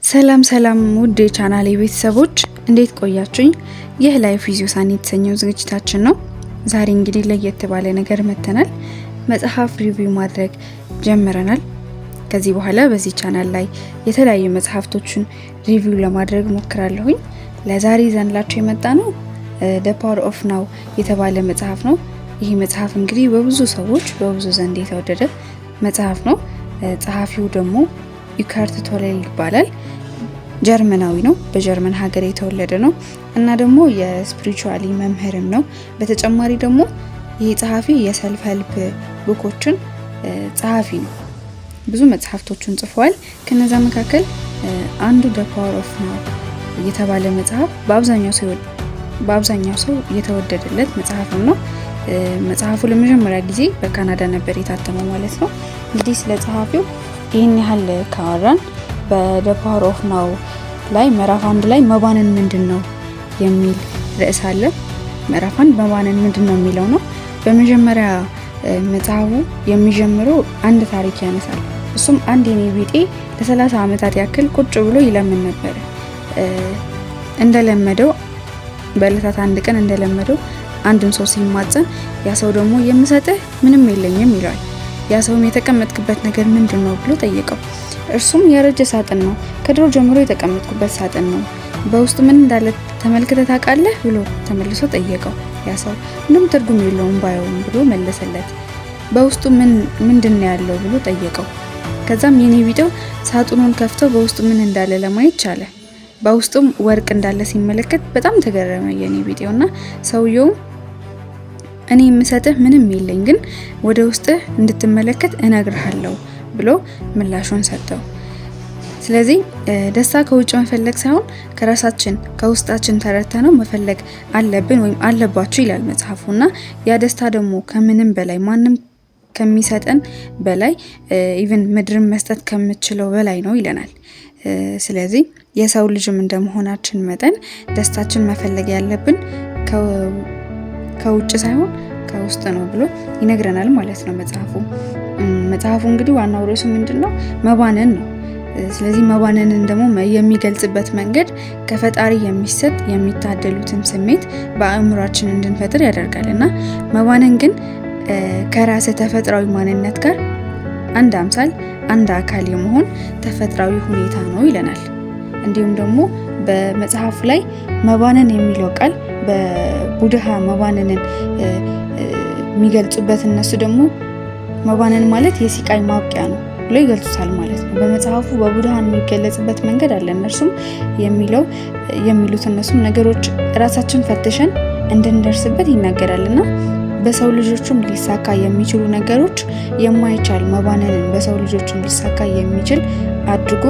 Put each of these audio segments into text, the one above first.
ሰላም ሰላም ውድ የቻናሌ ቤተሰቦች፣ እንዴት ቆያችሁኝ? ይህ Life with ዮሳን የተሰኘው ዝግጅታችን ነው። ዛሬ እንግዲህ ለየት ባለ ነገር መጥተናል። መጽሐፍ review ማድረግ ጀምረናል። ከዚህ በኋላ በዚህ ቻናል ላይ የተለያዩ መጽሐፍቶችን review ለማድረግ ሞክራለሁኝ። ለዛሬ ይዘንላችሁ የመጣነው The Power of Now የተባለ መጽሐፍ ነው። ይህ መጽሐፍ እንግዲህ በብዙ ሰዎች በብዙ ዘንድ የተወደደ መጽሐፍ ነው። ጸሐፊው ደግሞ ኢካርት ቶሌ ይባላል። ጀርመናዊ ነው። በጀርመን ሀገር የተወለደ ነው እና ደግሞ የ spirituality መምህርም ነው። በተጨማሪ ደግሞ ይህ ጸሐፊ የ self help book ኦችን ጸሐፊ ነው። ብዙ መጽሐፍቶችን ጽፏል። ከነዛ መካከል አንዱ The Power of Now የተባለ መጽሐፍ በአብዛኛው ሰው የተወደደለት መጽሐፍም ነው። መጽሐፉ ለመጀመሪያ ጊዜ በካናዳ ነበር የታተመው ማለት ነው። እንግዲህ ስለ ጸሐፊው ይህን ያህል ካወራን በ The Power of Now ላይ ምዕራፍ 1 ላይ መባነን ምንድን ነው የሚል ርዕስ አለ። ምዕራፍ 1 መባነን ምንድን ነው የሚለው ነው። በመጀመሪያ መጽሐፉ የሚጀምረው አንድ ታሪክ ያነሳል። እሱም አንድ የኔ ቢጤ ለ30 ዓመታት ያክል ቁጭ ብሎ ይለምን ነበረ። እንደለመደው በዕለታት አንድ ቀን እንደለመደው አንድን ሰው ሲማጸን ያ ሰው ደግሞ የምሰጥህ ምንም የለኝም ይለዋል። ያ ሰውም የተቀመጥክበት ነገር ምንድን ነው ብሎ ጠየቀው። እርሱም ያረጀ ሳጥን ነው፣ ከድሮ ጀምሮ የተቀመጥኩበት ሳጥን ነው፣ በውስጡ ምን እንዳለ ተመልክተህ ታውቃለህ ብሎ ተመልሶ ጠየቀው። ያ ሰው ምንም ትርጉም የለውም ባየውም ብሎ መለሰለት። በውስጡ ምን ምንድን ነው ያለው ብሎ ጠየቀው። ከዛም የኔ ቢጤው ሳጥኑን ከፍቶ በውስጡ ምን እንዳለ ለማየት ቻለ። በውስጡም ወርቅ እንዳለ ሲመለከት በጣም ተገረመ የኔ ቢጤውና ሰውየውም እኔ የምሰጥህ ምንም የለኝ፣ ግን ወደ ውስጥህ እንድትመለከት እነግርሃለሁ ብሎ ምላሹን ሰጠው። ስለዚህ ደስታ ከውጭ መፈለግ ሳይሆን ከራሳችን ከውስጣችን ተረድተነው መፈለግ አለብን ወይም አለባችሁ ይላል መጽሐፉ። እና ያ ደስታ ደግሞ ከምንም በላይ፣ ማንም ከሚሰጠን በላይ፣ even ምድርን መስጠት ከምትችለው በላይ ነው ይለናል። ስለዚህ የሰው ልጅም እንደመሆናችን መጠን ደስታችን መፈለግ ያለብን ከውጭ ሳይሆን ከውስጥ ነው ብሎ ይነግረናል ማለት ነው መጽሐፉ። መጽሐፉ እንግዲህ ዋናው ርዕሱ ምንድን ነው? መባነን ነው። ስለዚህ መባነንን ደግሞ የሚገልጽበት መንገድ ከፈጣሪ የሚሰጥ የሚታደሉትን ስሜት በአእምሯችን እንድንፈጥር ያደርጋል እና መባነን ግን ከራስ ተፈጥሯዊ ማንነት ጋር አንድ አምሳል አንድ አካል የመሆን ተፈጥሯዊ ሁኔታ ነው ይለናል። እንዲሁም ደግሞ በመጽሐፉ ላይ መባነን የሚለው ቃል በቡድሃ መባነንን የሚገልጹበት እነሱ ደግሞ መባነን ማለት የስቃይ ማብቂያ ነው ብሎ ይገልጹታል ማለት ነው። በመጽሐፉ በቡድሃን የሚገለጽበት መንገድ አለ። እነርሱም የሚሉት እነሱም ነገሮች ራሳችን ፈትሸን እንድንደርስበት ይናገራል እና በሰው ልጆችም ሊሳካ የሚችሉ ነገሮች የማይቻል መባነንን በሰው ልጆችም ሊሳካ የሚችል አድርጎ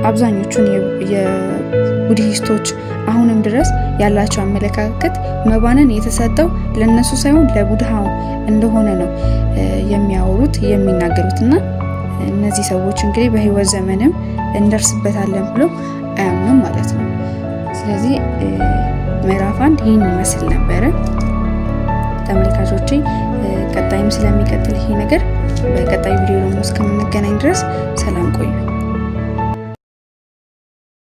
አብዛኞቹን የቡድሂስቶች አሁንም ድረስ ያላቸው አመለካከት መባነን የተሰጠው ለነሱ ሳይሆን ለቡድሃ እንደሆነ ነው የሚያወሩት የሚናገሩት። እና እነዚህ ሰዎች እንግዲህ በህይወት ዘመንም እንደርስበታለን ብለው አያምኑም ማለት ነው። ስለዚህ ምዕራፍ 1 ይህን ይመስል ነበረ። ተመልካቾቼ፣ ቀጣይም ስለሚቀጥል ይሄ ነገር በቀጣይ ቪዲዮ ደግሞ እስከምንገናኝ ድረስ ሰላም ቆዩ።